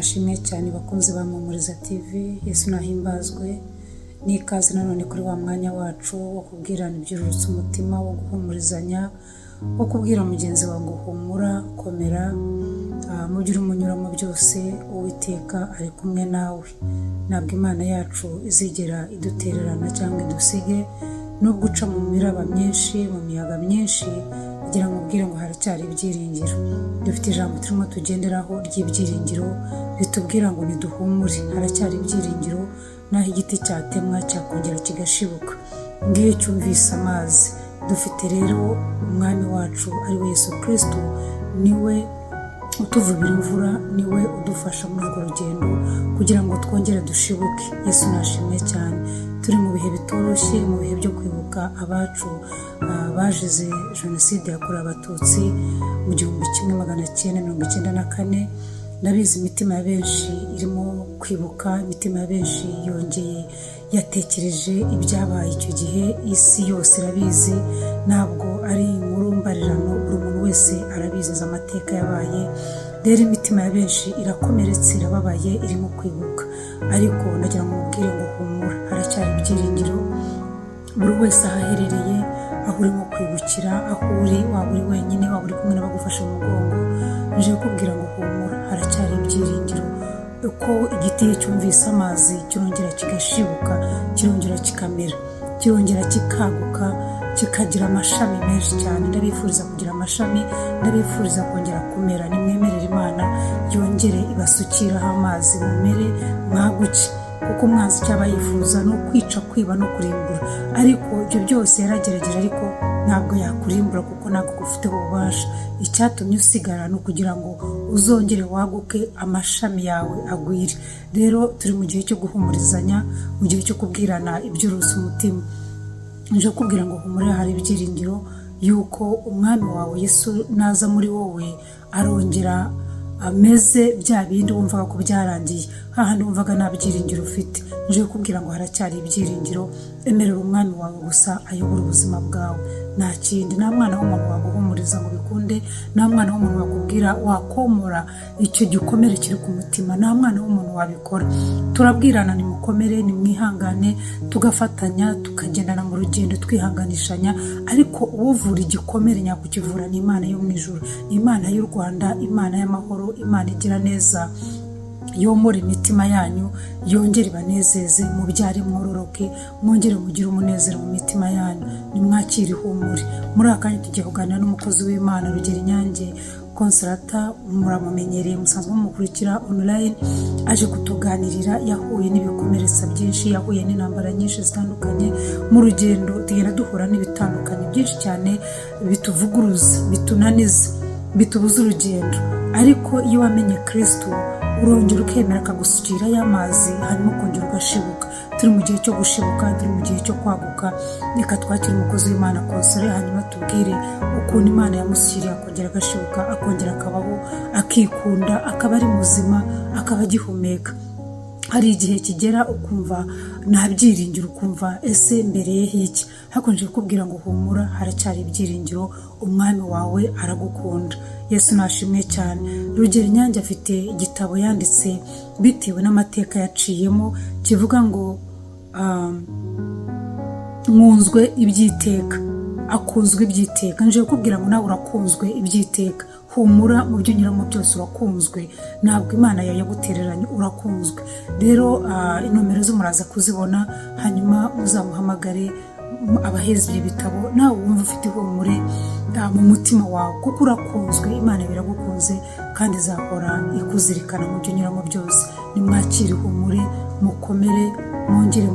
Ashimwe cyane bakunzi ba Mpumuriza TV, Yesu nahimbazwe. N'ikaze nanone kuri wa mwanya wacu wo kubwirana ibyururutsa umutima, wo guhumurizanya, wo kubwira mugenzi wawe ngo humura, komera, mu byo urimo unyuramo byose Uwiteka ari kumwe nawe. Ntabwo Imana yacu izigera idutererana cyangwa idusige, nubwo uca mu miraba myinshi, mu miyaga myinshi, kugira ngo ubwire ngo haracyari ibyiringiro. Dufite ijambo turimo tugenderaho ry'ibyiringiro ritubwira ngo niduhumure, haracyari ibyiringiro, naho igiti cyatemwa cyakongera kigashibuka ngiyo cyumvise amazi. Dufite rero Umwami wacu ari we Yesu Kirisito, niwe utuvubira imvura, niwe udufasha muri urwo rugendo kugira ngo twongere dushibuke. Yesu nashimwe cyane. Turi mu bihe bitoroshye, mu bihe byo kwibuka abacu bazize Jenoside yakorewe Abatutsi mu 1994. Ndabizi imitima ya benshi irimo kwibuka, imitima ya benshi yongeye yatekereje ibyabaye icyo gihe. Isi yose irabizi, ntabwo ari inkuru mbarirano, buri muntu wese arabizi, azi amateka yabaye. Rero imitima ya benshi irakomeretse, irababaye, irimo kwibuka. Ariko ndagira ngo mubwire ngo humura, haracyari ibyiringiro. Buri wese aho aherereye, aho urimo kwibukira, aho uri, waba uri wenyine, waba uri kumwe n'abagufashe mu mugongo, nje kukubwira ngo humura, haracyari ibyiringiro. Uko igiti iyo cyumvise amazi kirongera kigashibuka, kirongera kikamera, kirongera kikaguka, kikagira amashami menshi cyane. Ndabifuriza kugira amashami, ndabifuriza kongera kumera. Nimwemerere Imana yongere ibasukiraho amazi, mumere, mwaguke, kuko umwanzi icyo aba yifuza ni ukwica, kwiba no kurimbura. Ariko ibyo byose yaragerageje, ariko ntabwo yakurimbura kuko ntabwo agufiteho ububasha. Icyatumye usigara ni ukugira ngo uzongere waguke, amashami yawe agwire. Rero turi mu gihe cyo guhumurizanya, mu gihe cyo kubwirana ibyurusa umutima. Nje kukubwira ngo humure, hari ibyiringiro yuko Umwami wawe Yesu naza muri wowe arongera ameze bya bindi wumvaga ko byarangiye, hahandi wumvaga nta byiringiro ufite. Nje kukubwira ngo haracyari ibyiringiro. Emerera Umwami wawe gusa ayobora ubuzima bwawe, nta kindi. Nta mwana w'umuntu waguhumuriza ngo bikunde, nta mwana w'umuntu wakubwira wakomora icyo gikomere kiri ku mutima, nta mwana w'umuntu wabikora. Turabwirana nimukomere, nimwihangane, tugafatanya, tukagendana mu rugendo twihanganishanya. Ariko uwuvura igikomere nyakukivura ni Imana yo mu ijuru, Imana y'u Rwanda, Imana y'amahoro, Imana igira neza, yomora imitima yanyu, yongere ibanezeze, mubyare mwororoke, mwongere mugire umunezero mu mitima yanyu. Nimwakire ihumure. Muri aka kanya tugiye kuganira n'umukozi w'Imana Rugero Inyange Consolata. Muramumenyereye, musanzwe mumukurikira online. Aje kutuganirira, yahuye n'ibikomeretsa byinshi, yahuye n'intambara nyinshi zitandukanye. Mu rugendo tugenda duhura n'ibitandukanye byinshi cyane bituvuguruza, bitunaniza, bitubuza urugendo. Ariko iyo wamenye Kirisito urongera ukemera akagusukira y'amazi, hanyuma ukongera ugashibuka. Turi mu gihe cyo gushibuka, turi mu gihe cyo kwaguka. Reka twakire umukozi w'Imana Konsore, hanyuma tubwire ukuntu Imana yamushyiriye akongera agashibuka, akongera akabaho, akikunda, akaba ari muzima, akaba agihumeka. Hari igihe kigera ukumva nta byiringiro, ukumva ese mbereyeho iki? Hakonje kukubwira ngo humura, haracyari ibyiringiro, Umwami wawe aragukunda. Yesu nashimwe cyane. Rugero Inyange afite igitabo yanditse bitewe n'amateka yaciyemo, kivuga ngo "Nkunzwe iby'iteka", akunzwe iby'iteka. Nje kukubwira ngo nawe urakunzwe iby'iteka. Humura, mu byo unyuramo byose urakunzwe, ntabwo Imana yawe yagutereranye, urakunzwe. Rero inomero zo muraza kuzibona, hanyuma muzamuhamagare abaheza ibyo bitabo. Nawe wumva ufite ihumure mu mutima wawe kuko urakunzwe, Imana biragukunze kandi izahora ikuzirikana mu byo unyuramo byose. Nimwakire ihumure, mukomere, mwongere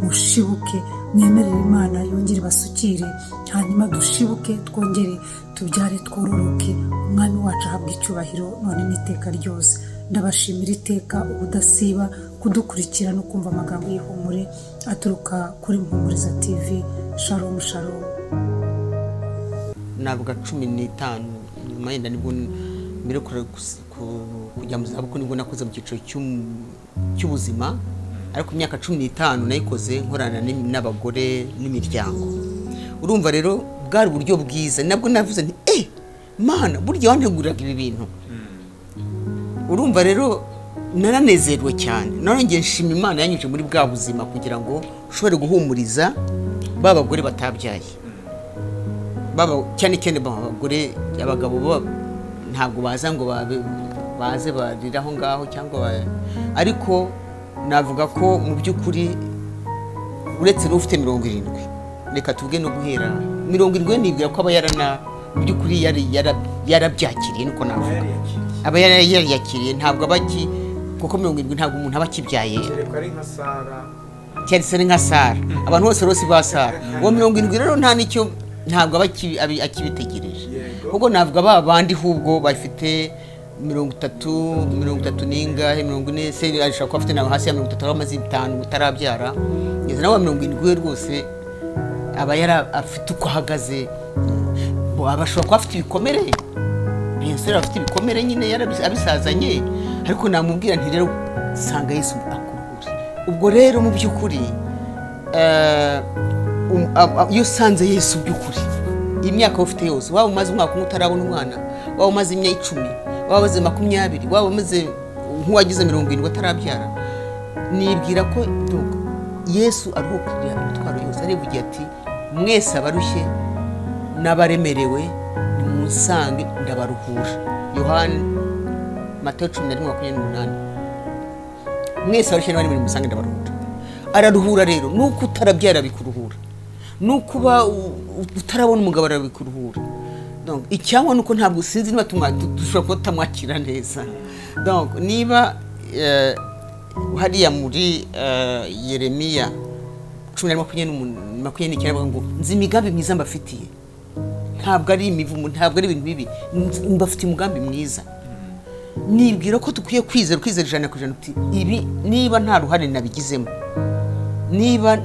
mushibuke, mwemerere Imana yongere ibasukire, hanyuma dushibuke, twongere tubyare, twororoke. Umwami wacu ahabwa icyubahiro none n'iteka ryose. Ndabashimira iteka ubudasiba kudukurikira no kumva amagambo y'ihumure aturuka kuri Mpumuriza TV. Shalom, shalom. Navuga 15 nyuma yenda nibwo mbere kujya mu zabukuru, nibwo nakoze mu cyiciro cy'ubuzima. Ariko imyaka 15 nayikoze nkorana n'abagore n'imiryango. Urumva rero bwari uburyo bwiza. Nabwo navuze nti: "Eh, Mana, burya wanteguriraga ibi bintu." Urumva rero Naranezerwe cyane, narongeye nshima Imana yanyuje muri bwa buzima kugira ngo ushobore guhumuriza ba bagore batabyaye, baba cyane cyane abagore. Abagabo bo ntabwo baza ngo baze barire aho ngaho cyangwa ariko navuga ko mu by'ukuri uretse n'ufite 70, reka tuvuge no guhera 70, nibwira ko aba yarana mu by'ukuri yarabyakiriye, niko navuga. Yariyakiriye. Aba yariyakiriye, ntabwo aba kuko 70 ntabwo umuntu aba akibyaye. Kereka ari nka Sara. Cyane ari nka Sara, abantu bose rero si ba Sara. Uwo 70 rero nta n'icyo, ntabwo aba akibitegereje. Ahubwo navuga ba bandi ahubwo bafite 30, 30 n'ingahe, 40 se, ashobora kuba afite nawe hasi ya 30, aho amaze 5 utarabyara, ngeze nawe wa 70 we rwose aba yara afite uko ahagaze. Bo, aba ashobora kuba afite ibikomere, bien sûr afite ibikomere nyine abisazanye, ariko namubwira nti: "Rero sanga Yesu akuruhure." Ubwo rero mu by'ukuri iyo usanze Yesu by'ukuri, imyaka ufite yose, waba umaze umwaka umwe utarabona umwana, waba umaze imyaka 10, waba umaze 20, waba umaze nk'uwagize 70 atarabyara, nibwira ko donc, Yesu aruhukira imitwaro yose. Arivugira ati: "Mwese abarushye n'abaremerewe, nimunsange ndabaruhura." Yohani, Matayo 11:28. "Mwese abarushye n'abaremerewe, nimunsange ndabaruhura." Araruhura rero, nuko utarabyara bikuruhura, nuko uba utarabona umugabo arabikuruhura. Donc, icyangwa nuko ntabwo sinzi niba dushobora kuba tutamwakira neza. Donc, niba hariya muri Yeremiya 11:29 avuga ngo: "Nzi imigambi myiza mbafitiye, ntabwo ari imivumo, ntabwo ari ibintu bibi, mbafitiye umugambi mwiza." Nibwira ko dukwiye kwizera, kwizera 100% uti ibi niba nta ruhare nabigizemo, niba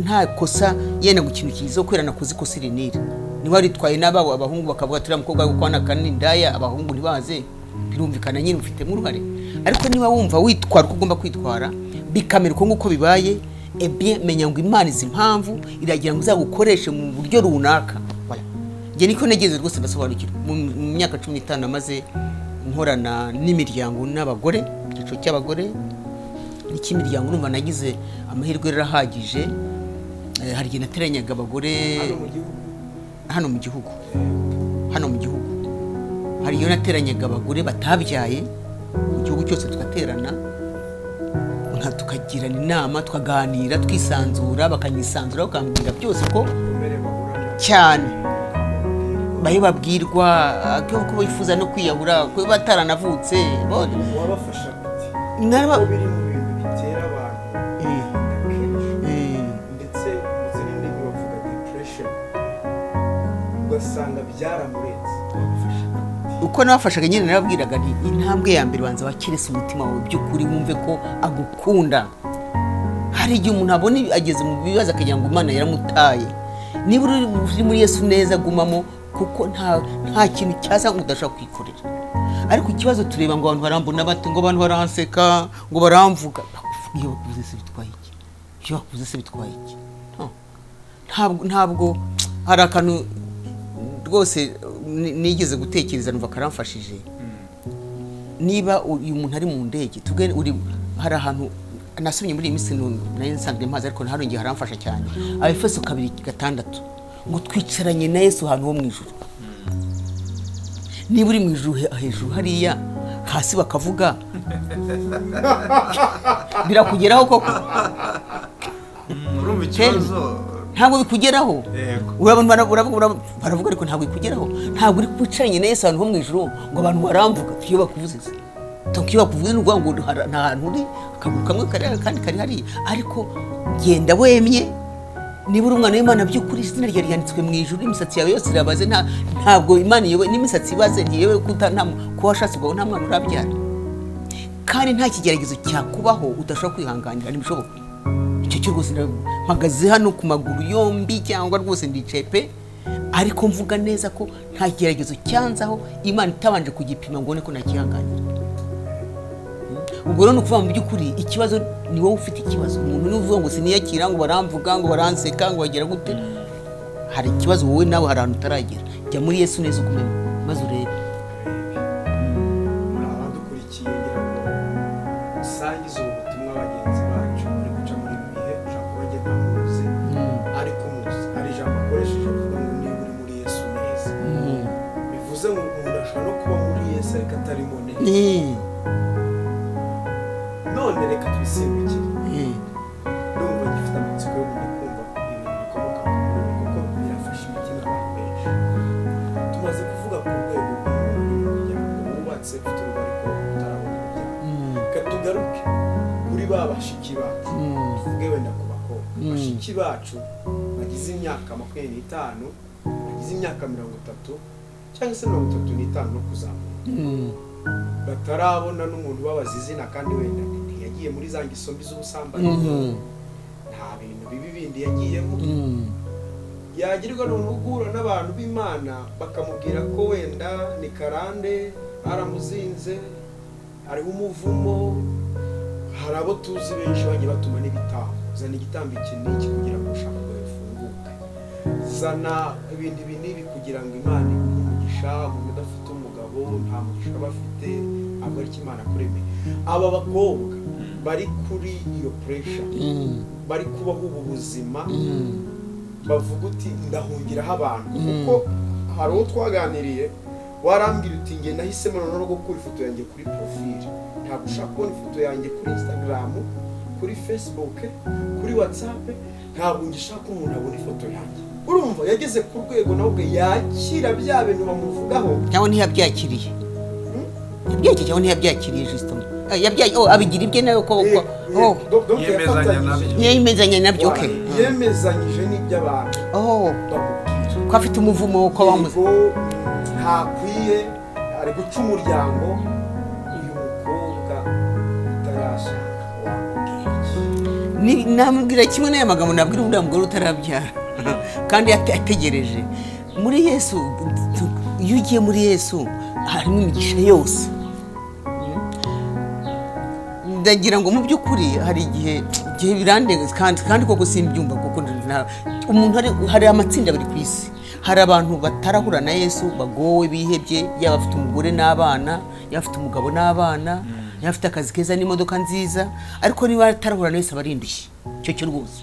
nta kosa yenda ngo ikintu kiza kubera nakoze ikosa iri n'iri, niba waritwaye n'ababo abahungu bakavuga turiya mukobwa we kwana kanini indaya, abahungu ntibaze, birumvikana nyine ufitemo uruhare. Ariko niba wumva witwara uko ugomba kwitwara, bikamera uko nguko bibaye, eh bien menya ngo Imana izi impamvu, iragira ngo izagukoreshe mu buryo runaka. Voilà. Njye niko nageze rwose ndasobanukirwa mu myaka 15 namaze nkorana n'imiryango n'abagore, icyiciro cy'abagore n'icy'imiryango. Urumva nagize amahirwe rero ahagije. Hari igihe nateranyaga abagore Hano mu gihugu? Hano mu gihugu, hano mu gihugu hari iyo nateranyaga abagore batabyaye mu gihugu cyose, tugaterana nka tukagirana inama, tukaganira twisanzura, bakanyisanzura, bakambwira byose ko ibikomere bahura nabyo, cyane babwirwa. Bayo babwirwa ko bifuza no kwiyahura, ko bataranavutse Wabafasha gute? Ko biri mu bintu bitera abantu agahinda kenshi, ndetse mu zindi ndimi bavuga depression, ugasanga byaramurenze. Wabafasha gute? Uko nabafashaga nyine, narababwiraga nti: "Intambwe ya mbere, banza wakirese umutima wawe by'ukuri, wumve ko agukunda." Hari igihe umuntu abona ageze mu bibazo akagira ngo Imana yaramutaye. Niba uri muri Yesu neza, gumamo, kuko nta kintu cyaza ngo udashobora kwikorera. Ariko ikibazo tureba ngo abantu barambona bate, ngo abantu baranseka, ngo baramvuga. Iyo bakuvuze se bitwaye iki? Iyo bakuvuze se bitwaye iki? No. Ntabwo hari akantu rwose nigeze gutekereza numva karamfashije. Niba uyu muntu ari mu ndege, tuvuge uri hari ahantu nasomye muri iyi minsi, nari nsanzwe mpazi, ariko harongeye haramfasha cyane, Abefeso 2:6, ngo twicaranye na Yesu ahantu ho mu ijuru. Niba uri mu ijuru hejuru hariya hasi bakavuga, birakugeraho koko? Urumva ikibazo? Ntabwo bikugeraho. Urabona baravuga ariko ntabwo bikugeraho. Ntabwo uri wicaranye na Yesu ahantu ho mu ijuru ngo abantu baramvuga. Iyo bakuvuze se? Donc iyo bakuvuze ni ukuvuga ngo nta hantu uri, akaguru kamwe kari hariya, akandi kari hariya. Ariko genda wemye niba uri umwana w'Imana by'ukuri, izina ryawe ryanditswe mu ijuru, imisatsi yawe yose irabaze. Ntabwo Imana iyobe n'imisatsi ibaze, ntiyobe ko ko washatse ubwo nta mwana urabyara, kandi nta kigeragezo cyakubaho udashobora kwihanganira, ntibishoboka. Icyo cyo rwose mpagaze hano ku maguru yombi, cyangwa rwose ndicaye pe, ariko mvuga neza ko nta kigeragezo cyanzaho Imana itabanje kugipima ngo ubone ko nakihanganira. Ubwo rero ni ukuvuga mu by'ukuri ikibazo ni wowe ufite ikibazo. Umuntu niwe uvuga ngo siniyakira, ngo baramvuga, ngo baranseka, ngo bagira gute, hari ikibazo wowe nawe, hari ahantu utaragera. Jya muri Yesu neza, ugumemo maze urebe. Muri abadukurikiye, ngira ngo Musangize ubu butumwa bagenzi bacu bari guca muri ibi bihe. Ushobora kuba agenda muzi, ariko muzi hari ijambo akoresheje avuga ngo niba uri muri Yesu neza. Bivuze ngo umuntu ashobora no kuba muri Yesu ariko atarimo neza. None reka tubisimbukire. Ndumva gifite amatsiko yo kujya kumva ibintu bikomoka ku muntu, kuko birafasha imitima y'abantu benshi. Tumaze kuvuga ku rwego rw'umuntu uri mu muryango wubatse, ufite urugo ariko utarabona urubyaro. Reka tugaruke kuri ba bashiki bacu. Tuvuge wenda ku bakobwa, bashiki bacu bagize imyaka 25, bagize imyaka 30 cyangwa se 35 no kuzamura, batarabona n'umuntu ubabaza izina, kandi wenda ntiyagiye muri za ngeso mbi z'ubusambanyi, nta bintu bibi bindi yagiyemo. Yagirwa no guhura n'abantu b'Imana, bakamubwira ko wenda ni karande, baramuzinze, hariho umuvumo. Hari abo tuzi benshi bagiye batuma n'ibitambo: zana igitambo iki n'iki kugira ngo ushaka ngo bifunguke, zana ibintu ibi n'ibi kugira ngo Imana iguhe umugisha. Umuntu udafite umugabo nta mugisha aba afite, ntabwo ari cyo Imana akuremeye. Aba bakobwa bari kuri iyo pressure, bari kubaho ubu buzima, bavuga uti ndahungiraho abantu, kuko hari uwo twaganiriye warambwira uti njye nahisemo noneho no gukura ifoto yanjye kuri profile, ntabwo ushaka kubona ifoto yanjye kuri Instagram, kuri Facebook, kuri WhatsApp, ntabwo ngishaka umuntu abona ifoto yanjye. Urumva yageze ku rwego nawe ubwe yakira bya bintu bamuvugaho. Cyangwa ntiyabyakiriye, yabyakiriye cyangwa ntiyabyakiriye justement. Oh, abigira ibye nawe ko oh. Donc Yemezanya yafatanyije. nabyo. Yemezanya nabyo, okay. Yemezanyije n'iby'abantu Oh. bamubwira. Ko afite umuvumo, ko bamuzi. Yego, ntakwiye, ari guca umuryango. Uyu mukobwa utarashaka wamubwira iki? Namubwira kimwe n'aya magambo nabwira uriya mugore utarabyara kandi ategereje muri Yesu. Iyo ugiye muri Yesu harimo imigisha yose. Ndagira ngo mu by'ukuri hari igihe birandenga, kandi koko simbyumva, kuko umuntu hari amatsinda abiri ku isi. Hari abantu batarahura na Yesu, bagowe, bihebye, yaba afite umugore n'abana, yaba afite umugabo n'abana, yaba afite akazi keza n'imodoka nziza, ariko niba atarahura na Yesu aba ari indushyi. Icyo cyo rwose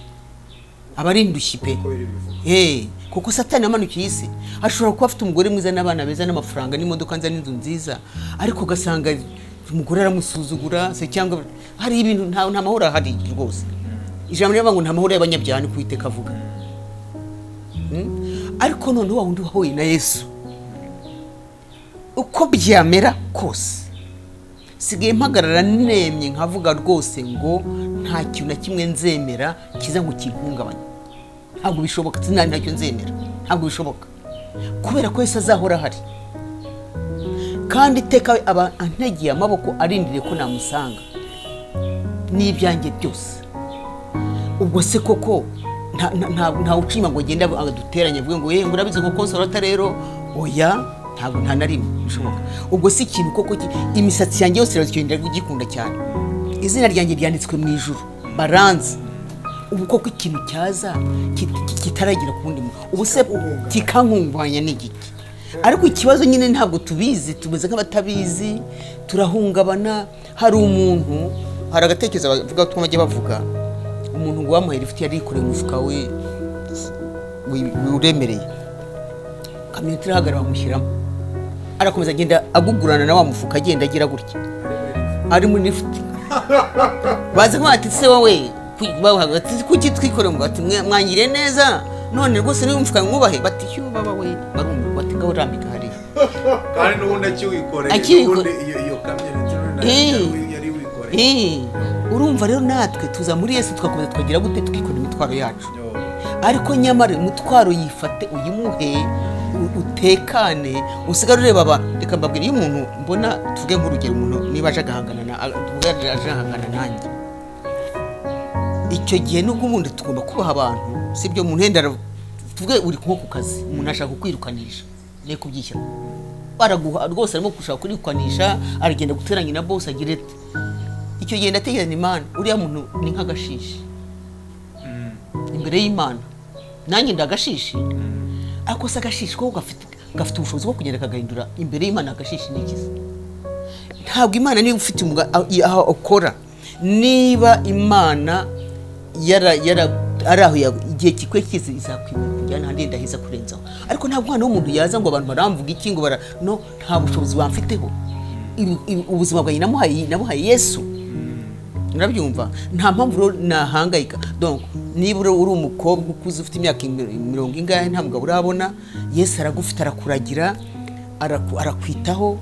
aba ari indushyi pe. Uko biri bivuga. Kuko Satani yamanukiye isi. Ashobora kuba afite umugore mwiza n'abana beza n'amafaranga n'imodoka nziza n'inzu nziza, ariko ugasanga umugore aramusuzugura se, cyangwa hari ibintu nta mahoro ahari rwose. Ijambo rivuga ngo nta mahoro y'abanyabyaha, ni Uwiteka avuga. Ariko noneho wa wundi wahuye na Yesu, uko byamera kose, sigaye mpagarara nemye nkavuga rwose ngo nta kintu na kimwe nzemera kiza ngo kimpungabanye. Ntabwo bishoboka, sinari ntacyo nzemera, ntabwo bishoboka, kubera ko Yesu azahora ahari, kandi iteka aba antegeye amaboko, arindiriye ko namusanga n'ibyanjye byose. Ubwo se koko nta ucima ngo agende aduteranye, avuge ngo yewe ngo urabizi ngo Consolata rero? Oya, ntabwo, nta na rimwe bishoboka. Ubwo si ikintu koko imisatsi yanjye yose iragenda gikunda cyane, izina ryanjye ryanditswe mu ijuru, baranzi. Ubu koko ikintu cyaza kitaragira ku wundi muntu, ubu se kikankungabanya ni igiki? Ariko ikibazo nyine ntabwo tubizi, tumeze nk'abatabizi, turahungabana. Hari umuntu, hari agatekerezo bavuga, two bajya bavuga, umuntu ngo wamuhaye lifuti yari yikoreye umufuka we uremereye, kamyo irahagarara, bamushyiramo, arakomeza agenda agugurana na wa mufuka, agenda agira gutya ari muri lifuti. Baza nko bati se wowe bavuga bati kuki twikoreye? Ngo bati mwangiriye neza, none rwose niba umufuka mwubahe. Bati cyo baba we, barumva bati ngaho rambika hariya. Kandi n'ubundi akiwikoreye. Akiwikoreye. N'ubundi iyo kamyoneti n'ubundi yari wikoreye. Urumva rero natwe tuza muri Yesu tugakomeza tukagira gute? Tukikorera imitwaro yacu. Yo. Ariko nyamara umutwaro yifate uyimuhe, utekane, usigare ureba abantu. Reka mbabwire, iyo umuntu mbona, tuvuge nk'urugero, umuntu niba aje agahangana na, tuvuge aje ahangana nanjye, icyo gihe nubwo ubundi tugomba kubaha abantu, sibyo? Umuntu wenda tuvuge uri nko ku kazi, umuntu ashaka kukwirukanisha, ne kubyishyira baraguha rwose, arimo gushaka kurirukanisha, aragenda guteranya na boss, agira ati icyo gihe ndatekereza, Imana, uriya muntu ni nk'agashishi imbere y'Imana, nanjye ndagashishi. Ariko se agashishi ko gafite ubushobozi bwo kugenda kagahindura imbere y'Imana? Agashishi ni ikiza? Ntabwo. Imana niba ufite aho ukora Niba Imana yara yara ari aho igihe kikwiye kizi, izakwimura kujyana ahandi ndaheza kurenzaho. Ariko nta mwana w'umuntu yaza ngo abantu baramvuga iki, ngo bara no nta bushobozi bamfiteho. Ubuzima bwanjye namuhaye Yesu, urabyumva? Nta mpamvu rero nahangayika. Donc niba uri umukobwa ukuze, ufite imyaka mirongo ingahe, nta mugabo urabona, Yesu aragufite, arakuragira, arakwitaho.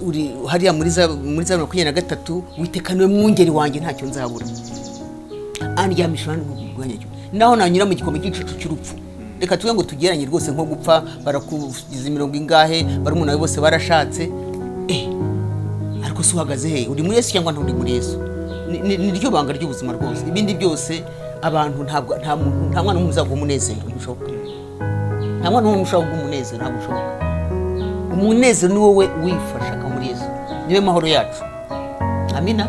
Uri hariya muri za 23: "Witeka niwe mwungeri wanjye, ntacyo nzabura, andyamisha iruhande rw'urwanya, naho nanyura mu gikombe cy'igicucu cy'urupfu." Reka tuve ngo tugeranye rwose nko gupfa, barakugiza imirongo ingahe, barumuna bawe bose barashatse, ariko se uhagaze he? Uri muri Yesu cyangwa nturi muri Yesu? Ni ryo banga ry'ubuzima rwose. Ibindi byose abantu, ntabwo nta muntu, nta mwana n'umwe uzaguha umunezero, ntibishoboka. Nta mwana n'umwe ushobora kuguha umunezero, ntabwo ushoboka. Umunezero ni wowe wifashaga muri Yesu, niwe mahoro yacu. Amina.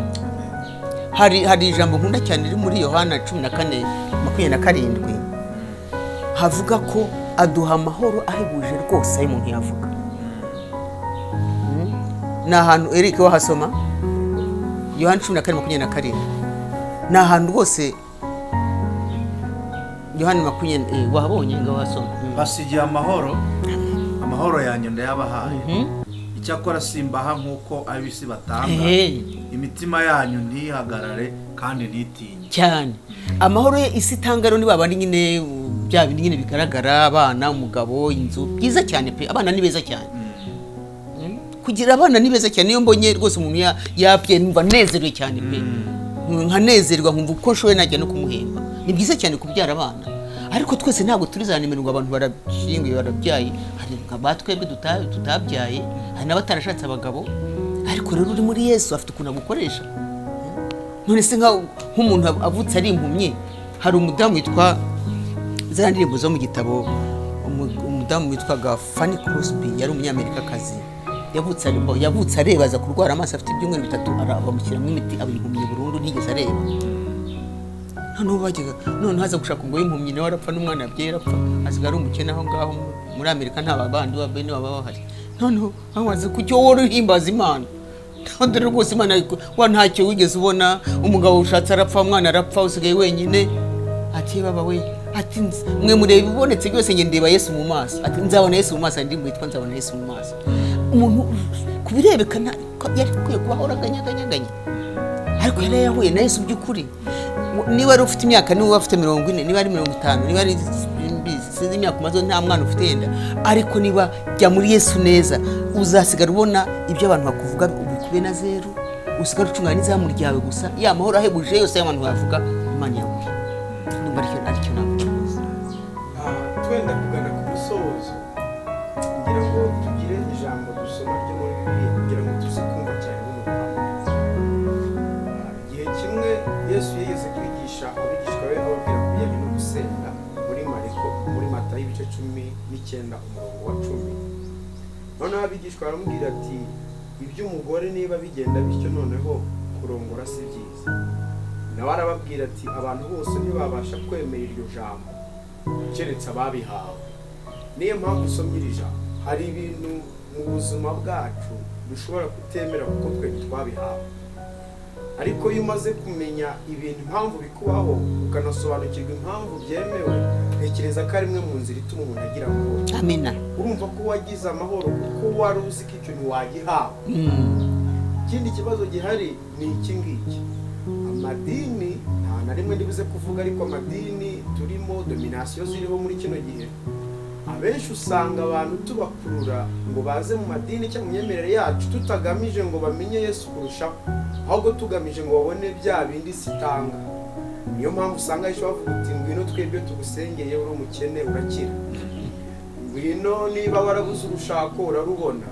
Hari ijambo nkunda cyane riri muri Yohana 14:27, havuga ko aduha amahoro ahebuje rwose ayo umuntu yavuga. Ni ahantu Eric wahasoma, Yohana 14:27. Ni ahantu rwose, Yohana 20, wahabonye? Ngo wahasoma. Basigiye amahoro, amahoro yanjye ndayabahaye. Icyakora simbaha nk'uko ab'isi batanga. Imitima yanyu ntihagarare kandi ntitinye. Cyane. Amahoro ye isi itanga rero ni babandi nyine, bya bindi nyine bigaragara: abana, umugabo, inzu, byiza cyane pe. Abana ni beza cyane. Kugira abana ni beza cyane. Iyo mbonye rwose umuntu yapfuye, numva nezerewe cyane pe, nkanezerwa, nkumva uko nshoboye najya no kumuhemba. Ni byiza cyane kubyara abana, ariko twese ntabwo turi za nimero ngo abantu barashyinguye, barabyaye. Hari nka ba twebwe tutabyaye, hari n'abatarashatse abagabo. Ariko rero uri muri Yesu afite ukuntu agukoresha. None se nk'umuntu avutse ari impumyi? Hari umudamu witwa, ziriya ndirimbo zo mu gitabo, umudamu witwaga Fanny Crosby, yari umunyamerikakazi. Yavutse areba, aza kurwara amaso afite ibyumweru 3, bamushyiramo imiti, aba impumyi burundu, ntigeze areba. Noneho bajyaga, noneho aza gushaka ngo impumyi, nawe arapfa, n'umwana yabyaye arapfa, asigara ari umukene aho ngaho muri Amerika, nta bandi bene baba bahari. Noneho amaze kucyo wowe uhimbaza Imana, dore rwose Imana wa ntacyo wigeze ubona, umugabo ushatse arapfa, umwana arapfa, usigaye wenyine. Ati: "Baba we," ati, "mwe mureba ibibonetse byose, njye ndeba Yesu mu maso." Ati: "Nzabona Yesu mu maso." Hari indirimbo yitwa "Nzabona Yesu mu maso". Umuntu ku birebeka yari akwiye kubaho araganyaganyaganya, ariko yari yahuye na Yesu by'ukuri. Niba wari ufite imyaka, niba ufite 40, niba ari 50, niba ari, sinzi imyaka umaze nta mwana ufite yenda, ariko niba jya muri Yesu neza, uzasigara ubona ibyo abantu bakuvuga ubikube na zeru, usigara ucungana n'izamu ryawe gusa. Ya mahoro ahebuje yose y'abantu bavuga, Imana yaguha. Ndumva aricyo navuga rwose. Twenda kugana ku musozo, ngira ngo tugire ijambo dusoma ryo muri Bibiliya kugira ngo tuze kumva cyane n'umuhamya. Igihe kimwe Yesu yigeze kwigisha abigishwa be, ababwira ku bijyanye no gusenga, muri Mariko, muri Matayo ibice 19 umurongo wa 10. Noneho abigishwa baramubwira ati: "Iby'umugore niba bigenda bityo, noneho kurongora si byiza." Nawe arababwira ati: "Abantu bose ntibabasha kwemera iryo jambo keretse ababihawe." Niyo mpamvu usomye iri jambo, hari ibintu mu buzima bwacu dushobora kutemera kuko twe twabihawe. Ariko iyo umaze kumenya ibintu impamvu bikubaho, ukanasobanukirwa impamvu byemewe, ntekereza ko ari imwe mu nzira ituma umuntu agira amahoro. Amina. Urumva ko wagize amahoro kuko wari uzi ko ikintu wagihawe. Ikindi kibazo gihari ni iki ngiki: amadini, nta na rimwe ndibuze kuvuga, ariko amadini turimo, domination ziriho muri kino gihe, abenshi usanga abantu tubakurura ngo baze mu madini cyangwa mu myemerere yacu, tutagamije ngo bamenye Yesu kurushaho, ahubwo tugamije ngo babone bya bindi isi itanga. Niyo mpamvu usanga benshi bavuga uti: "Ngwino twebwe tugusengeye, uri umukene urakira. Ngwino niba warabuze urushako urarubona.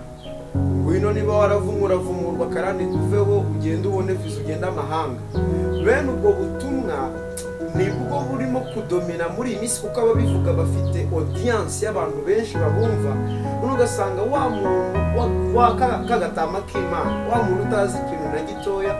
Ngwino niba waravumwe uravumurwa, karande tuveho, ugende ubone viza, ugende amahanga." Bene ubwo butumwa nibwo burimo kudomina muri iyi minsi, kuko ababivuga bafite audience y'abantu benshi babumva. None ugasanga wa muntu wa kagatama k'Imana, wa muntu utazi ikintu na gitoya,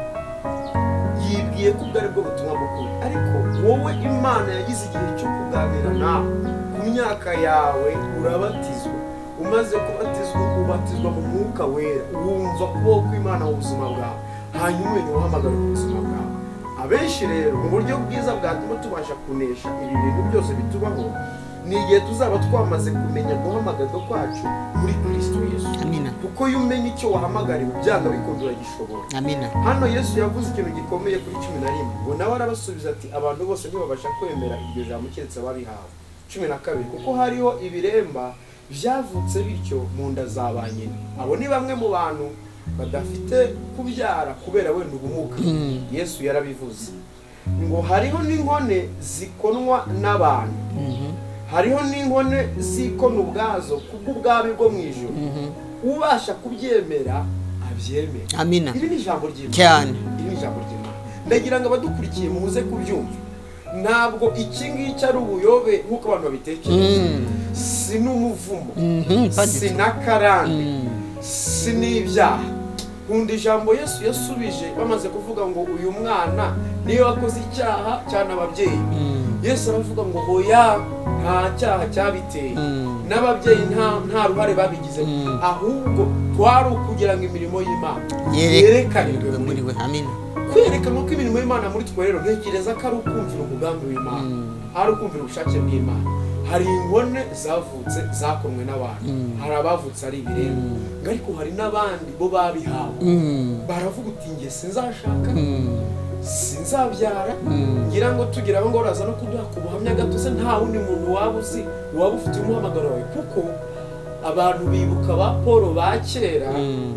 yibwiye ko ubwo ari bwo butumwa bw'ukuri. Ariko wowe Imana yagize igihe cyo kuganira nawe ku myaka yawe, urabatizwa. Umaze kubatizwa, ubatizwa mu Mwuka Wera, wumva kubaho kw'Imana mu buzima bwawe, hanyuma umenya uhamagara ku buzima bwawe. Abenshi rero mu buryo bwiza bwatuma tubasha kunesha ibi bintu byose bitubaho ni igihe tuzaba twamaze kumenya guhamagarwa kwacu muri Kristo Yesu. Amina. Kuko iyo umenya icyo wahamagariwe, byanga bikunda uragishobora. Amina. Hano Yesu yavuze ikintu gikomeye kuri 11, ngo nawe arabasubiza ati abantu bose ntibabasha kwemera iryo jambo keretse ababihawe. 12, kuko hariho ibiremba byavutse bityo mu nda za ba nyina. Abo ni bamwe mu bantu badafite kubyara kubera wenda ubumuga. Yesu yarabivuze ngo hariho n'inkone zikonwa n'abantu, hariho n'inkone zikona ubwazo kubw'ubwami bwo mu ijuru. Ubasha kubyemera abyemere. Amina. Iri ni ijambo ry'Imana. Cyane. Iri ni ijambo ry'Imana. Ndagira ngo abadukurikiye muze kubyumva. Ntabwo iki ngiki ari ubuyobe nk'uko abantu babitekereza. Si n'umuvumo, si n'akarande, si n'ibyaha. Nkunda ijambo Yesu yasubije bamaze kuvuga ngo uyu mwana niyo wakoze icyaha cyane ababyeyi. Yesu aravuga ngo hoya, nta cyaha cyabiteye, n'ababyeyi nta ruhare babigize, ahubwo kwari ukugira ngo imirimo y'Imana yerekanirwe muri we. Amina. Kwerekana ko imirimo y'Imana muri twe rero, ntekereza ko ari ukumvira umugambi w'Imana, ari ukumvira ubushake bw'Imana. Hari inkone zavutse zakonwe n'abantu, hari abavutse ari ibiremba, ariko hari n'abandi bo babihawe. Baravuga uti njye sinzashaka, sinzabyara. Ngira ngo tugira abo ngo baraza no kuduha ku buhamya gato se, nta wundi muntu waba uzi waba ufite umuhamagaro wawe, kuko abantu bibuka ba Paul ba kera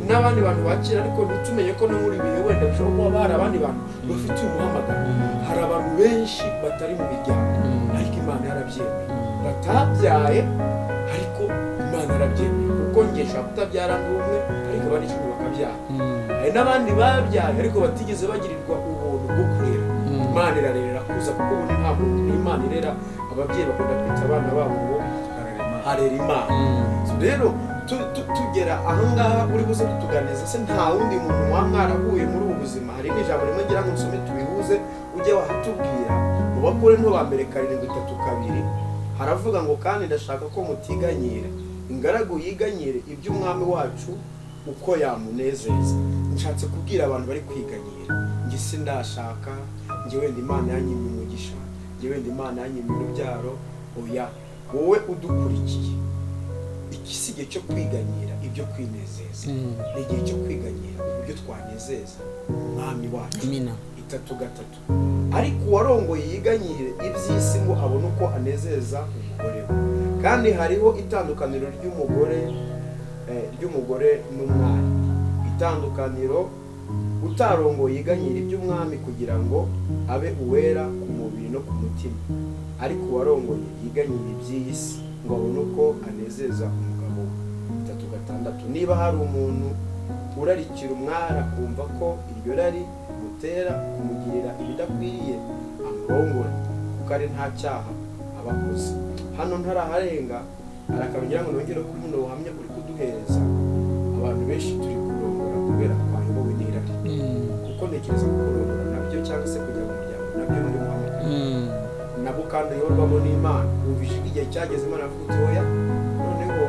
n'abandi bantu ba kera, ariko ntitumenye ko no muri bihe wenda bishobora kuba hari abandi bantu bafite umuhamagaro. Hari abantu benshi batari mu miryango ariko Imana yarabyemeye, batabyaye ariko Imana yarabyemeye, kuko njye nshobora kutabyara ndi umwe ariko abandi 10 bakabyara. Hari n'abandi babyaye ariko batigeze bagirirwa ubuntu bwo kurera. Imana irarerera kuza, kuko ubundi ntabwo Imana irera. Ababyeyi bakunda kwita abana babo ngo harera Imana. Rero tugera ahangaha uri buze kutuganiza se, nta wundi muntu wa mwarahuye muri ubu buzima. Hari n'ijambo rimwe ngira ngo nsome tubihuze, ujye wahatubwira mu Bakorinto ba mbere 7:32, haravuga ngo kandi ndashaka ko mutiganyira, ingaragu yiganyire iby'umwami wacu uko yamunezeza. Nshatse kubwira abantu bari kwiganyira, njye sindashaka, njye wenda Imana yanyimye umugisha, njye wenda Imana yanyimye urubyaro. Oya, wowe udukurikiye, iki si igihe cyo kwiganyira ibyo kwinezeza, ni igihe cyo kwiganyira uburyo twanezeza umwami wacu. Amina. 3:3, ariko uwarongoye yiganyire iby'isi ngo abone uko anezeza umugore we. Kandi hariho itandukaniro ry'umugore n'umwari. Itandukaniro utarongoye yiganyira iby'umwami kugira ngo abe uwera ku mubiri no ku mutima, ariko uwarongoye yiganyira iby'iyi si ngo abone uko anezeza umugabo we. 3:6, niba hari umuntu urarikira umwara akumva ko iryo rari rimutera kumugirira ibidakwiriye, amurongore, kuko ari nta cyaha aba akoze. Hano ntaraharenga, arakabigira ngo nongere kuri buno buhamya uri kuduhereza. Abantu benshi turi kurongora kubera twayobowe n'irari, kuko ntekereza ko kurongora nabyo cyangwa se kujya mu muryango nabyo ni umuhamagaro, nabo kandi uyoborwamo n'Imana. Wumvise igihe cyageze Imana avuga uti oya, noneho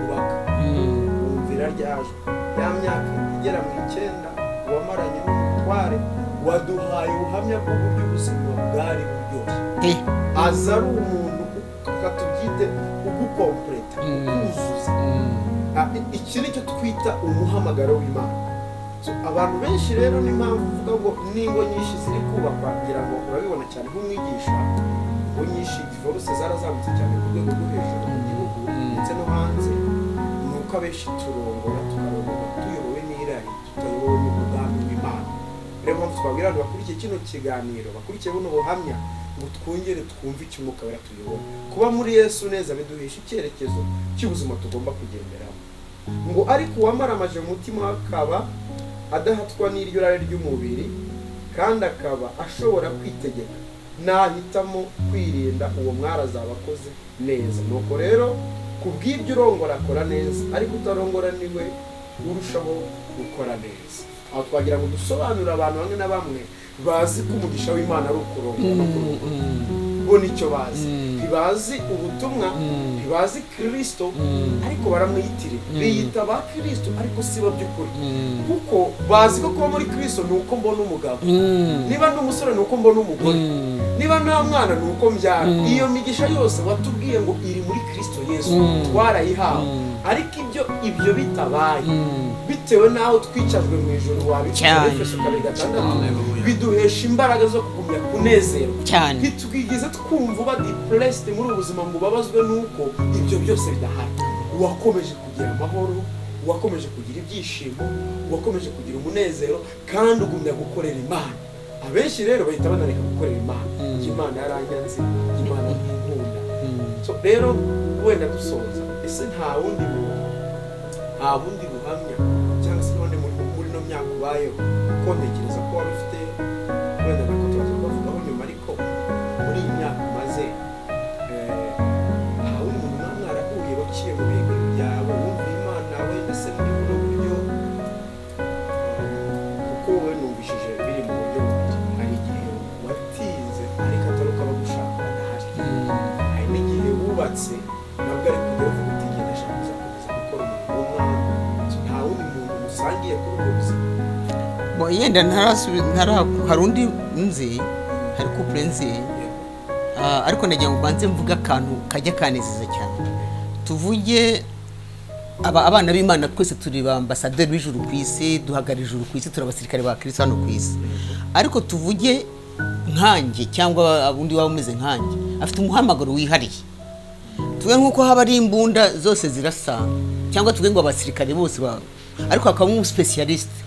ubaka. Wumvira ryaje ya myaka igera mu 9 wamaranye n'umutware, waduhaye ubuhamya bw'uburyo ubuzima bwari buryoshye. Aza ari umuntu katubyite ugukompleta, ukuzuza. Iki nicyo twita umuhamagaro w'Imana. Abantu benshi rero ni impamvu uvuga ngo n'ingo nyinshi ziri kubakwa, ngira ngo urabibona cyane nk'umwigisha, ingo nyinshi divorce zarazamutse cyane ku rwego rwo hejuru mu gihugu ndetse no hanze. Ni uko abenshi turongora, tukarongora tuyobowe n'irari, tutayobowe n'umugambi w'Imana. Rero mpamvu twabwira abantu bakurikiye kino kiganiro, bakurikiye buno buhamya, ngo twongere twumve icyo Umwuka Wera tuyobora. Kuba muri Yesu neza biduhesha icyerekezo cy'ubuzima tugomba kugenderamo. Ngo ariko uwamaramaje umutima akaba adahatwa n'iryo rari ry'umubiri, kandi akaba ashobora kwitegeka, nahitamo kwirinda uwo mwari azaba akoze neza. Nuko rero kubw'ibyo urongora akora neza, ariko utarongora niwe urushaho gukora neza. Aho twagira ngo dusobanurire abantu bamwe na bamwe bazi ko umugisha w'Imana ari ukurongora no kurongora. Bo nicyo bazi, ntibazi ubutumwa, ntibazi Kirisito, ariko baramwiyitirira, biyita ba Kirisito, ariko si bo by'ukuri, kuko bazi ko kuba muri Kirisito ni uko mbona umugabo, niba ndi umusore ni uko mbona umugore, niba nta mwana ni uko mbyara. Iyo migisha yose watubwiye ngo iri muri Kirisito Yesu twarayihawe, ariko ibyo bitabaye bitewe n'aho twicajwe mu ijoro, wabikora Cyane. Efeso 2:6, Hallelujah. biduhesha imbaraga zo kugumya kunezerwa. Cyane. Ntitwigeze twumva uba depressed muri ubu buzima ngo ubabazwe n'uko ibyo byose bidahari. Uwakomeje kugira amahoro, uwakomeje kugira ibyishimo, uwakomeje kugira umunezero, kandi ugumya gukorera Imana. Abenshi rero bahita banareka gukorera Imana. Njye Imana yaranyanze, njye Imana ntinkunda. So rero wenda dusoza, ese nta wundi muntu, nta bundi buhamya cyangwa se n'ubundi muri ino myaka ubayeho, kuko ntekereza ko waba ufite, wenda nako turaza kubavugaho nyuma, ariko muri iyi myaka umaze, nta wundi muntu mwaba mwarahuye waciye mu bihe nk'ibi byawe, wumva Imana wenda se muri buno buryo? Kuko wowe numvishije biri mu buryo bubiri: hari igihe watinze ariko atari uko abagushaka badahari, hari n'igihe wubatse nabwo ariko ujya uvuga uti njye ndashaka kuzakomeza gukora umurimo w'Umwami. Nta wundi muntu musangiye kuri ubwo buzima? Bo, yenda hari undi nzi, hari couple nzi. Ariko nagira ngo mbanze mvuge akantu kajya kanezeza cyane. Tuvuge abana b'Imana twese turi ba ambasaderi b'ijuru ku isi, duhagarara ijuru ku isi, turi abasirikare ba Kristo hano ku isi. Ariko tuvuge nkanjye cyangwa undi waba umeze nkanjye afite umuhamagaro wihariye, tuvuge nk'uko haba ari imbunda zose zirasa, cyangwa tuvuge ngo abasirikare bose ariko hakabamo umuspécialiste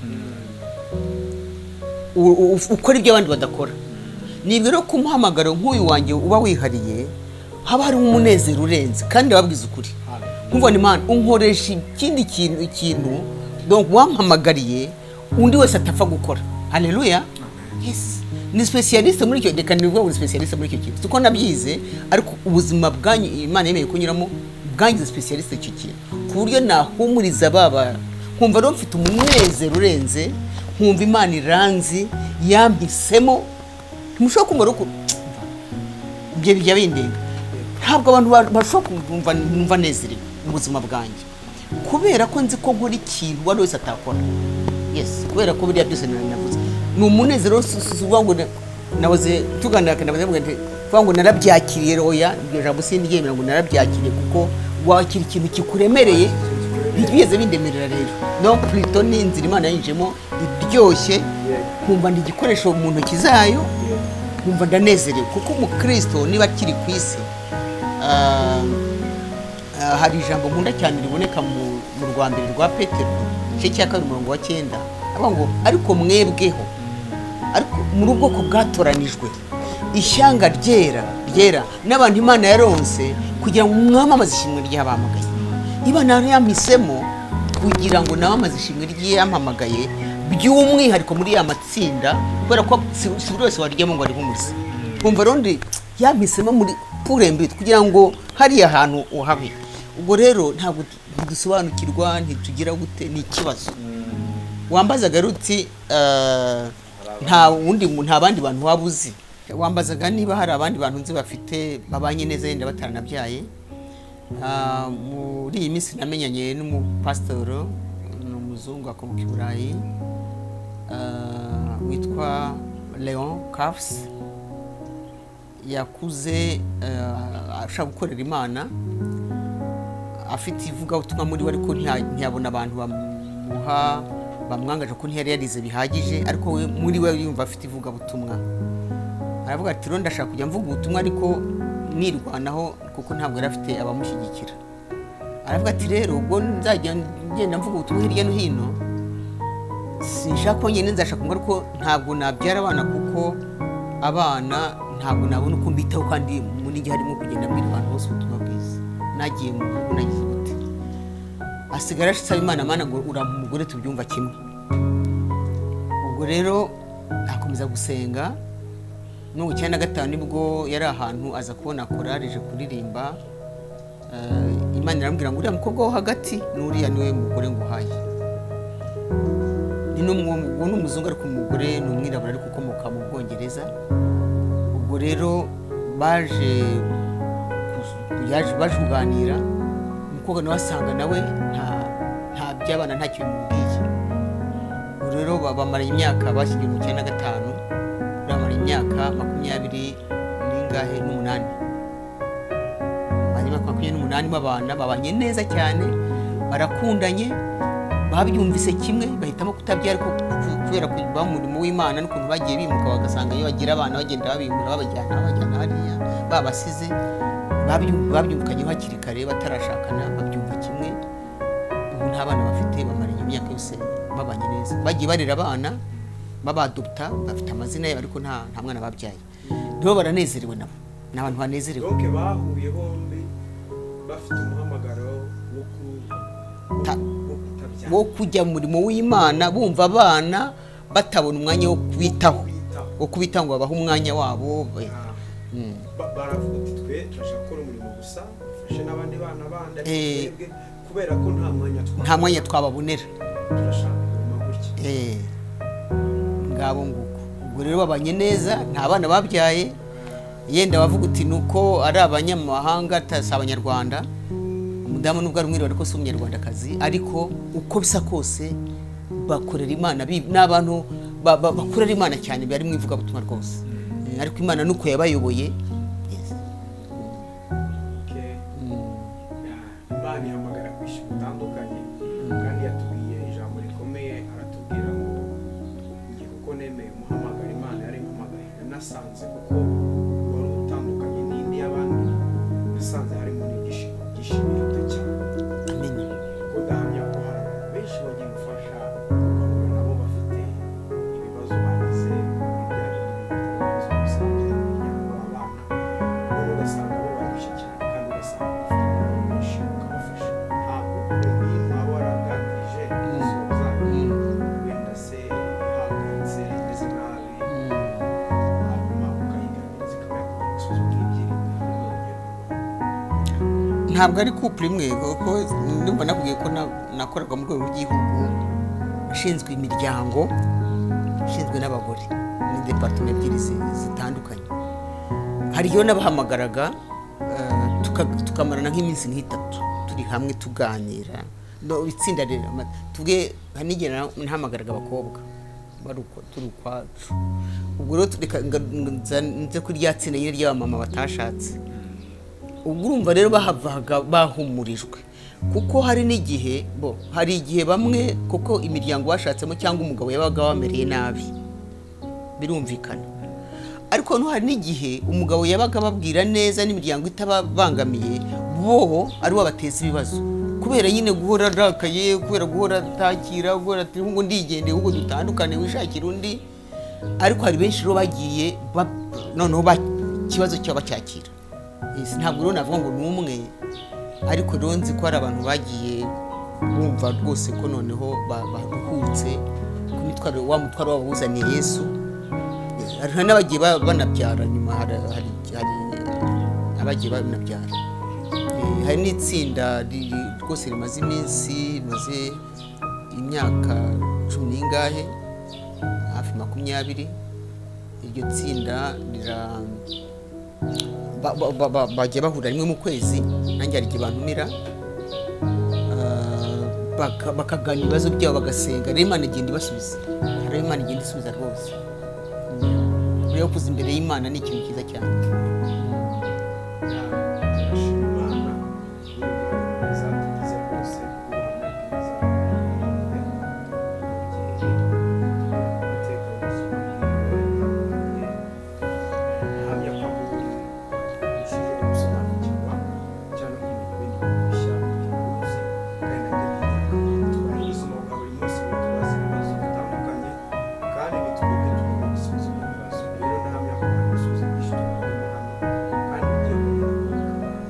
ukora ibyo abandi badakora. Nibwo rero ku muhamagaro nk'uyu wanjye uba wihariye, haba harimo umunezero urenze. Kandi ndababwiza ukuri, nkumva ni Imana unkoresha ikindi kintu, ikintu donc wampamagariye undi wese atapfa gukora. Haleluya, yes, ni spécialiste muri icyo. Reka nivuga ngo ni spécialiste muri icyo kintu, siko nabyize, ariko ubuzima bwanyu Imana yemeye kunyuramo bwangize spécialiste icyo kintu, ku buryo nahumuriza baba, nkumva rero mfite umunezero urenze, nkumva Imana iranzi, yampisemo. Ntimushobora kumva rero ibyo bijya bindenga. Ntabwo abantu bashobora kumva numva nezerewe mu buzima bwanjye, kubera ko nzi ko nkora ikintu uwo ari wese atakora. Yes, kubera ko biriya byose navuze ni umunezero. Si ukuvuga ngo nahoze tuganira, nahoze mvuga nti kuvuga ngo narabyakiriye, oya, iryo jambo sindyemera ngo narabyakiriye, kuko wakira ikintu kikuremereye, ntibigeze bindemerera rero. No plutôt ni inzira Imana yinjiyemo iryoshye, nkumva ndi igikoresho mu ntoki zayo, nkumva ndanezerewe, kuko umukristo niba akiri ku isi, hari ijambo nkunda cyane riboneka mu rwa mbere rwa Petero, igice cya 2, umurongo wa 9, avuga ngo: "Ariko mwebweho, ariko muri ubwoko bwatoranijwe, ishyanga ryera ryera, n'abantu Imana yaronse, kugira ngo mwamamaze ishimwe ry'abahamagaye." Imana yari yampisemo kugira ngo namamaze ishimwe ry'yampamagaye, by'umwihariko muri ya matsinda, kubera ko si buri wese waryamo ngo arihumuze. Kumva rero ndi yampisemo muri purembi kugira ngo hariya hantu uhabe. Ubwo rero ntabwo ntidusobanukirwa, ntitugira gute, ni ikibazo. Wambazaga ruti nta wundi nta bandi bantu waba uzi? Wambazaga niba hari abandi bantu nzi bafite, babanye neza yenda bataranabyaye. Muri iyi minsi namenyanye n'umupasitoro, ni umuzungu akomoka i Burayi, witwa Leon Cafs. Yakuze ashaka gukorera Imana, afite ivugabutumwa muri we, ariko ntiyabona abantu bamuha, bamwangaje, ko ntiyari yarize bihagije. Ariko we muri we yumva afite ivugabutumwa, aravuga ati: "Rero ndashaka kujya mvuga ubutumwa ariko nirwanaho," kuko ntabwo yari afite abamushyigikira. Aravuga ati: "Rero ubwo nzajya ngenda mvuga ubutumwa hirya no hino, sinshaka ko nyine nzashaka ngo, ariko ntabwo nabyara abana, kuko abana ntabwo nabona uko mbitaho, kandi muri njye harimo kugenda mbwira abantu bose ubutumwa bwiza. Nagiye mu gihugu, nagize gute." Asigara asaba Imana: "Mana, ngo urampa umugore tubyumva kimwe." Ubwo rero akomeza gusenga. Mirongo icyenda na gatanu nibwo yari ahantu, aza kubona korari ije kuririmba. Imana iramubwira ngo: "Uriya mukobwa wo hagati n'uriya niwe mugore nguhaye." Ni uwo ni umuzungu, ariko umugore ni umwirabura, ariko ukomoka mu Bwongereza. Ubwo rero Baje baje kuganira, umukobwa nawe asanga nawe nta by'abana, nta kintu bimubwiye. Ubu rero bamara imyaka, bashyingiwe mu 95, bamara imyaka makumyabiri n'ingahe n'umunani, hanyuma 28 babana, babanye neza cyane, barakundanye, babyumvise kimwe, bahitamo kutabyara ariko kubera kuba mu murimo w'Imana n'ukuntu bagiye bimuka, bagasanga iyo bagira abana bagenda babimura, babajyana hariya babasize. Babyumvikanyeho hakiri kare batarashakana, babyumva kimwe. Ubu nta bana bafite, bamaranye imyaka yose babanye neza, bagiye barera abana babadopta, bafite amazina yabo, ariko nta mwana babyaye. Nibo baranezerewe, nabo ni abantu banezerewe. Donc bahuye bombi bafite umuhamagaro wo wo kutabyara, wo kujya mu murimo w'Imana, bumva abana batabona umwanya wo kubitaho, kubitaho. Wo kubitaho ngo babahe umwanya wabo. Baravuga uti twe turashaka gukora umurimo gusa, dufashe n'abandi bana bandi, ariko twebwe kubera ko nta mwanya nta mwanya twababonera, turashaka kuguma gutya. Ngabo nguko. Ubwo rero babanye neza, nta bana babyaye. Yenda bavuga uti nuko ari abanyamahanga, si abanyarwanda. Umudamu nubwo ari umwirabura ariko si umunyarwandakazi, ariko uko bisa kose bakorera Imana, ni abantu bakorera Imana cyane, bari mu ivugabutumwa rwose. Ariko Imana nuko yabayoboye. Yes. Okay. Imana ihamagara kwinshi gutandukanye, kandi yatubwiye ijambo rikomeye, aratubwira ngo njye kuko nemeye umuhamagara Imana yari impamagaye, nasanze kuko wari utandukanye n'indi y'abandi, nasanze harimo n'ibyishimo byinshi biruta cyane. Amen. Kuko ndahamya ko hari abantu benshi bagiye gufasha, ugahura nabo bafite ibibazo bagize muri bya bindi bintu bitari ibibazo bisanzwe mu miryango, abana, none ugasanga bo barushye cyane, kandi ugasanga bafite umumaro mwinshi ukabafasha. Ntabwo nk'iyi mwaba waraganirije gusoza, wenda se ihangayitse, imeze nabi, hanyuma ukayiganiriza ikaba yakubwira ibisubizo nk'ibyiri urugero rwawe? Ntabwo ari couple imwe, kuko ndumva nakubwiye ko nakoraga mu rwego rw'igihugu ushinzwe imiryango, ushinzwe n'abagore, ni département ebyiri zitandukanye. Hari iyo nabahamagaraga, tukamarana nk'iminsi nk'itatu turi hamwe tuganira. No, itsinda rero tuvuge hari n'igihe nahamagaraga abakobwa bari uko turi ukwacu. Ubwo rero reka nze kuri rya tsinda nyine ry'abamama batashatse. Ubwo urumva rero bahavaga bahumurijwe, kuko hari n'igihe bo, hari igihe bamwe kuko imiryango bashatsemo cyangwa umugabo yabaga bamereye nabi, birumvikana. Ariko no hari n'igihe umugabo yabaga ababwira neza n'imiryango itababangamiye, bo ari bo bateza ibibazo kubera nyine guhora arakaye, kubera guhora atakira, guhora ati ngo ndigendeye, ahubwo dutandukane wishakire undi. Ariko hari benshi rero bagiye noneho ikibazo cyabo bacyakira. Yes, ntabwo rero navuga ngo ni umwe, ariko rero nzi ko hari abantu bagiye bumva rwose ko noneho baruhutse ku mitwaro, wa mutwaro wabo wuzaniye Yesu. Hari n'abagiye banabyara nyuma, hari abagiye banabyara. Hari n'itsinda rwose rimaze iminsi, rimaze imyaka cumi n'ingahe, hafi 20. Iryo tsinda rira bajya bahura rimwe mu kwezi, nanjye hari igihe bantumira, bakaganira ibibazo byabo, bagasenga. Rero Imana igenda ibasubiza, rero Imana igenda isubiza rwose. Rero kuza imbere y'Imana ni ikintu cyiza cyane. Turashima Imana buri mwanya mwiza tugize rwose, ubuhamya bwiza bw'umubyeyi, amateka y'ubuzima bwiwe atandukanye. Ahamya ko aho uri urushijeho gusobanukirwa cyangwa kumenya ibindi bintu bishya uzi, kandi nabyo ni ingirakamaro. Tubaho ubuzima bwa buri munsi butubaza ibibazo bitandukanye, kandi ni twebwe tugomba gusubiza ibyo bibazo. Rero ndahamya ko hari ibisubizo byinshi tubonyemo hano kandi bigiye kongera kubaka abantu.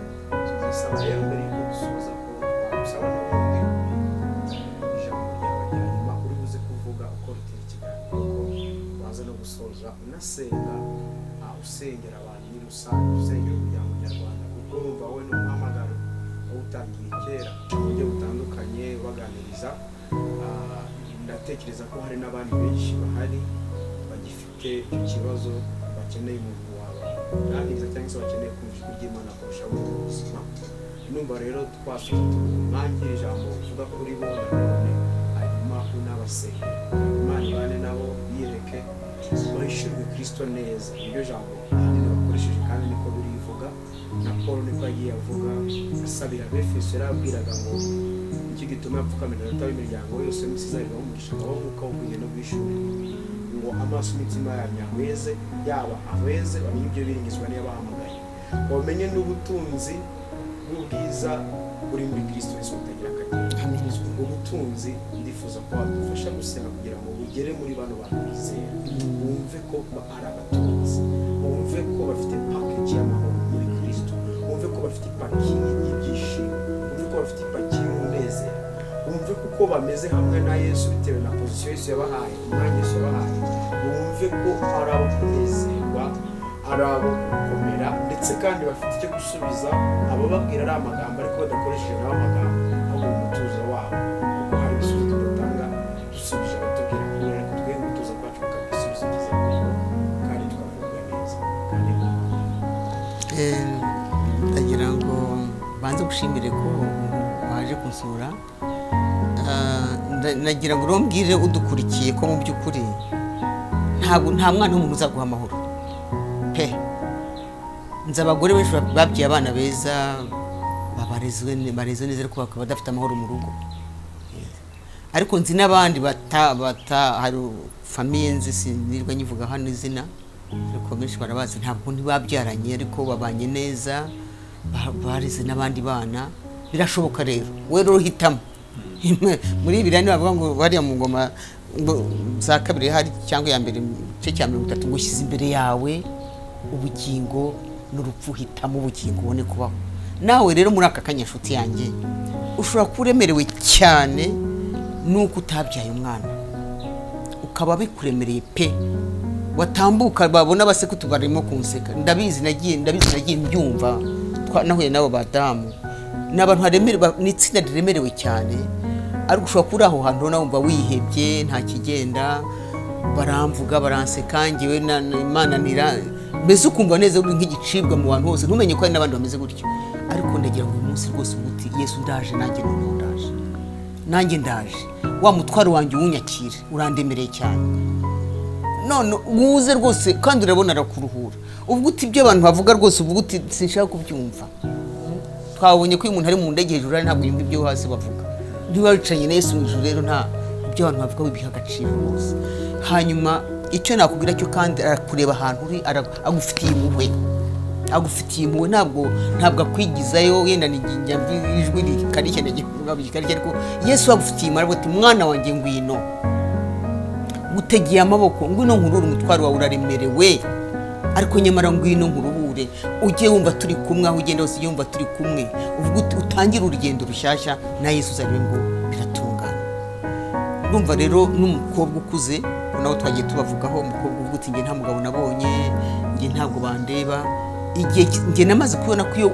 Ndasaba rero mbere y'uko dusoza ko twagusaba n'ubundi ijambo ryawe rya nyuma uri buze kuvuga uko rutera ikiganiro, ko waza no gusoza unasenga, usengera abantu muri rusange, usengera umuryango nyarwanda, kuko urumva wowe ni umuhamagaro wawutangiye kera mu buryo butandukanye baganiriza. Ndatekereza ko hari n'abandi benshi bahari bagifite icyo kibazo. Bakeneye umuntu wabaganiriza cyangwa se bakeneye kumva ijwi ry'Imana kurusha mu buzima. Numva rero twasubiza umwanya ijambo uvuga kuri bo nanone, hanyuma unabasengera, Imana ibane nabo, yireke bahishurwe Kristo neza. Niryo jambo ahanini bakoresheje kandi niko birivuga, na Paul niko yagiye avuga asabira Abefeso. Yarababwiraga ngo iki gituma apfukamira Data w'imiryango yose musizariraho umugisha ngo umwuka w'ubwenge no bwishurirwa, ngo amaso y'imitima yanyu ahweze, yaba ahweze bamenye ibyo biringizwa n'iyabahamagaye, bamenye n'ubutunzi bw'ubwiza buri muri Kristo Yesu butagira akagero. Amen. Ubwo butunzi ndifuza ko wadufasha gusenga kugira ngo bugere muri bano bantu bizera, bumve ko ari abatunzi, bumve ko bafite package y'amahoro muri Kristo, bumve ko bafite ipaki y'ibyishimo, bumve ko bafite ipaki y'umunezero, bumve ko uko bameze hamwe na Yesu bitewe na position Yesu yabahaye, umwanya Yesu yabahaye, bumve ko ari abo kunezerwa, ari abo gukomera, ndetse kandi bafite icyo gusubiza abababwira ari amagambo ariko badakoresheje nabo amagambo, ahubwo mu mutuzo wabo, kuko hari ibisubizo tudatanga dusubije abatubwira kuri, ariko twe umutuzo kwacu bukaba igisubizo cyiza kuri bo, kandi tukavuga neza kandi mu Ndagira ngo banze gushimire ko waje kunsura. Nagira ngo urumbwire udukurikiye ko mu by'ukuri ntabwo nta mwana w'umuntu uzaguha amahoro pe. Nzi abagore benshi babyaye abana beza, babarezwe barezwe neza, ariko bakaba badafite amahoro mu rugo. Ariko nzi n'abandi bata bata hari famille nzi, sinirwa nyivuga hano izina, ariko benshi barabazi, ntabwo ntibabyaranye ariko babanye neza, bareze n'abandi bana. Birashoboka rero, we rero uhitamo. Muri biriya bavuga ngo hariya mu ngoma ngo za kabiri hari cyangwa iya mbere, mu gice cya 30, ngo ushyize imbere yawe ubugingo n'urupfu, hitamo ubugingo ubone kubaho. Nawe rero muri aka kanya, nshuti yanjye, ushobora kuba uremerewe cyane nuko utabyaye umwana, ukaba bikuremereye pe, watambuka babona baseka utu barimo kunseka. Ndabizi, nagiye, ndabizi, nagiye mbyumva, nahuye n'abo badamu, ni abantu ni itsinda riremerewe cyane. Ariko ushobora kuba uri aho hantu ubona wumva wihebye, nta kigenda, baramvuga, baranseka, ngewe Imana nira, mbese ukumva neza uri nk'igicibwa mu bantu hose, ntumenye ko hari n'abandi bameze gutyo. Ariko ndagira ngo uyu munsi rwose uvuge uti: "Yesu, ndaje nanjye, noneho ndaje nanjye, ndaje, wa mutwaro wanjye uwunyakire, urandemereye cyane, none wuze rwose." Kandi urabona arakuruhura. Uvuga uti ibyo abantu bavuga rwose, uvuga uti sinshaka kubyumva. Twabonye ko iyo umuntu ari mu ndege hejuru hari ntabwo yumva ibyo hasi bavuga. Niba wicaranye na Yesu mu ijuru rero, nta ibyo abantu bavuga bibiha agaciro rwose. Hanyuma icyo nakubwira cyo kandi, arakureba ahantu uri, agufitiye impuhwe, agufitiye impuhwe, ntabwo akwigizayo. Wenda ni njya ijwi rikarishye, ndagivuga rikarishye, ariko Yesu agufitiye impuhwe, aravuga ati: "Mwana wanjye, ngwino, ngutegeye amaboko, ngwino nkurure umutwaro wawe, uraremerewe, ariko nyamara ngwino nkuruhure, ujye wumva turi kumwe, aho ugenda hose ujye wumva turi kumwe." Uvuga uti utangire urugendo rushyashya na Yesu, uzarebe ngo biratungana. Ndumva rero n'umukobwa ukuze nawe twagiye tubavugaho, umukobwa uvuga uti njye nta mugabo nabonye, njye ntabwo bandeba, igihe njye namaze kubona ko iyo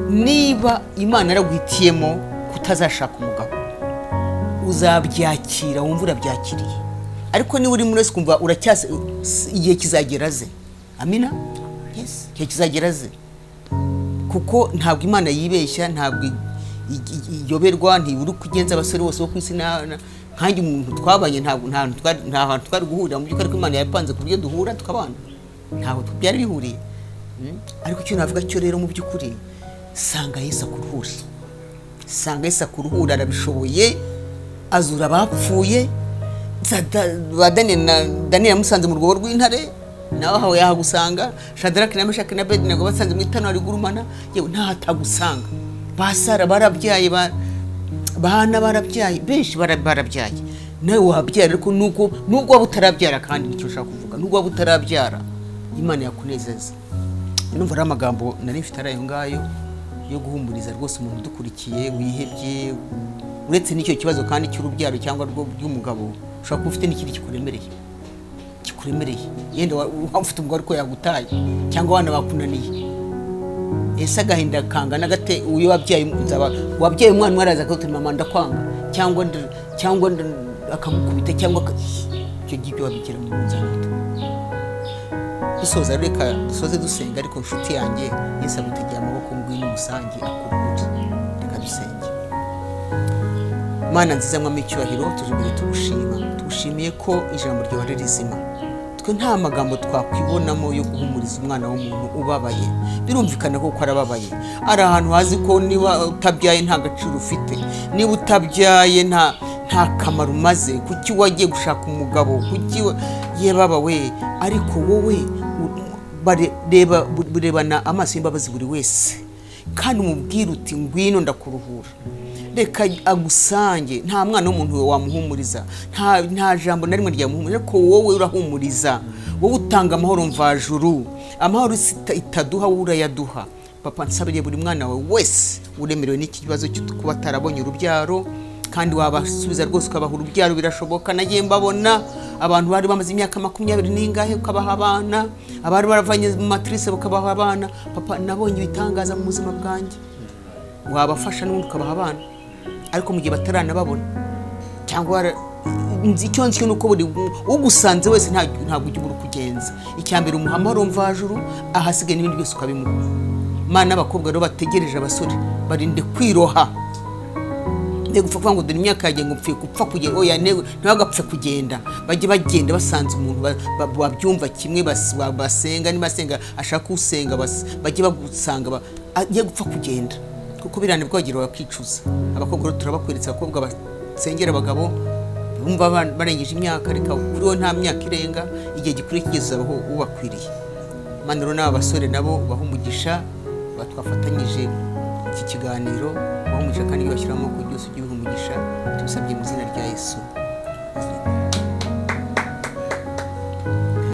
niba Imana yaraguhitiyemo kutazashaka umugabo, uzabyakira wumva urabyakiriye. Ariko niba uri muri wese ukumva uracyase, igihe kizagera ze. Amina. Yes, igihe kizagera ze, kuko ntabwo Imana yibeshya, ntabwo iyoberwa, ntibura uko igenza abasore bose bo ku isi. Nkanjye umuntu twabanye, ntabwo nta hantu twari guhurira mu by'ukuri, ariko Imana yapanze ku buryo duhura tukabana, ntabwo byari bihuriye. Ariko icyo navuga cyo rero mu by'ukuri, sanga Yesu akuruhure, sanga Yesu akuruhure, arabishoboye, azura abapfuye. Ba Daniel na Daniel yamusanze mu rwobo rw'intare, nawe aho yahagusanga. Shadaraki na Meshaki na Abedinego basanze mu itanura rigurumana, yewe ntaho atagusanga. Ba Sara barabyaye, ba bana barabyaye, benshi barabyaye, nawe wabyara. Ariko nuko nubwo waba utarabyara, kandi nicyo ushaka kuvuga, nubwo waba utarabyara, Imana yakunezeza. Numva ari amagambo nari mfite ari ayo ngayo yo guhumuriza rwose umuntu udukurikiye wihebye. Uretse n'icyo kibazo kandi cy'urubyaro cyangwa rwo by'umugabo, ushobora kuba ufite n'ikindi kikuremereye, yenda waba ufite umugore ariko yagutaye, cyangwa abana bakunaniye. Ese agahinda kangana gate? Uyu wabyaye, nzaba wabyaye umwana umwe, araza akaguti mama ndakwanga, cyangwa akagukubita, cyangwa icyo ngibyo wabigira mu nzara. Dusoza, reka dusoze dusenga. Ariko nshuti yanjye, Yesu agutegeye amaboko, ngwino umusange akuruhure. Reka dusenge. Mana nziza, mwami icyubahiro, tuje imbere tugushima. Tugushimiye ko ijambo ryawe ari rizima. Twe nta magambo twakwibonamo yo guhumuriza umwana w'umuntu ubabaye. Birumvikana ko arababaye, ari ahantu hazi ko niba utabyaye nta gaciro ufite, niba utabyaye nta kamaro umaze. Kuki wagiye gushaka umugabo? Kuki ye baba we? Ariko wowe reba, burebana amaso y'imbabazi buri wese, kandi umubwire uti: "Ngwino ndakuruhura." Reka agusange. Nta mwana w'umuntu wamuhumuriza, nta jambo na rimwe ryamuhumuriza, ariko wowe urahumuriza. Wowe utanga amahoro mvajuru, amahoro isi itaduha, wowe urayaduha. Papa, nsabiriye buri mwana wawe wese uremerewe n'iki kibazo cyo kuba atarabonye urubyaro, kandi wabasubiza rwose ukabaha urubyaro, birashoboka. Nagiye mbabona abantu bari bamaze imyaka 20 n'ingahe ukabaha abana, abari baravanye mu matrice ukabaha abana. Papa, nabonye ibitangaza mu buzima bwanjye. Wabafasha n'ubundi ukabaha abana, ariko mu gihe bataranababona cyangwa icyo nzi cyo ni uko buri ugusanze wese ntabwo ujya ubura uko ugenza. Icya mbere, umuha amahoro mvajuru, ahasigaye n'ibindi byose ukabimuha. Mana, abakobwa rero bategereje abasore, barinde kwiroha. Ntego gupfa kuvuga ngo dore imyaka yagiye, ngo mpfuye gupfa kugenda. Oya, ntibagapfe kugenda. Bajye bagenda basanze umuntu babyumva kimwe, basenga, niba asenga ashaka usenga, bajye bagusanga, agiye gupfa kugenda, kuko birane bwagira bakicuza. Abakobwa rero turabakweretse, abakobwa basengera abagabo bumva barengeje imyaka. Reka, kuri wowe nta myaka irenga, igihe gikwiriye kigeze uzabaho ubakwiriye. Mana, rero n'aba basore nabo baha umugisha twafatanyije iki kiganiro, baha umugisha kandi ibyo bashyiramo amaboko byose ujye ubiha umugisha. Tubisabye mu izina rya Yesu.